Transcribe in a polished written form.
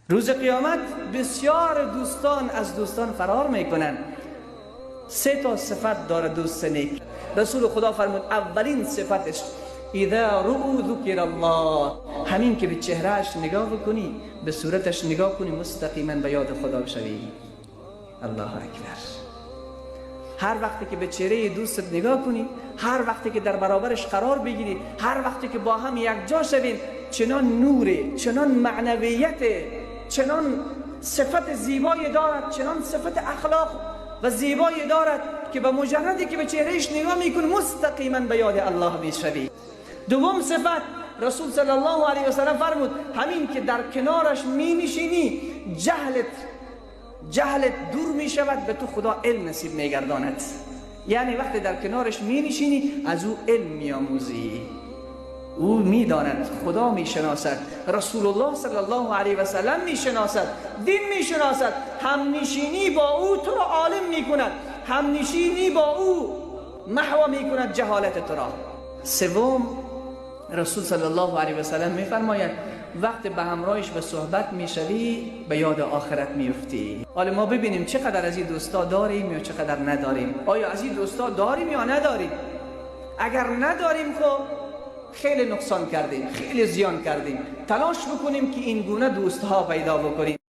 روز قیامت بسیار دوستان از دوستان فرار میکنند. سه تا صفت داره دوست نیک. رسول خدا فرمود اولین صفتش اذا رؤوا ذکر الله، همین که به چهرهش نگاه بکنی، به صورتش نگاه کنی، مستقیما به یاد خدا بشوی. الله اکبر. هر وقتی که به چهره دوستت نگاه کنی، هر وقتی که در برابرش قرار بگیری، هر وقتی که با هم یک جا شوین، چنان نوره، چنان معنویت، چنان صفت زیبایی دارد، چنان صفت اخلاق و زیبایی دارد که به مجردی که به چهرهش نگاه میکنی مستقیما به یاد الله میشوی. دوم صفت رسول صلی الله علیه و سلم فرمود همین که در کنارش می نشینی جهلت دور می شود، به تو خدا علم نصیب می گرداند. یعنی وقتی در کنارش می نشینی از او علم می آموزی، او می داند، خدا می شناسد، رسول الله صلی الله علیه و سلم می شناسد، دین می شناسد. هم نشینی با او تو را عالم می کند، هم نشینی با او محو می کند جهالت تو را. سوم رسول صلی الله علیه و سلم می فرماید وقت به همراهش به صحبت میشوی به یاد آخرت میفتی. حالا ما ببینیم چقدر از این دوستا داریم یا چقدر نداریم. آیا از این دوستا داریم یا نداریم؟ اگر نداریم خب خیلی نقصان کردیم، خیلی زیان کردیم. تلاش بکنیم که این گونه دوستها پیدا بکنیم.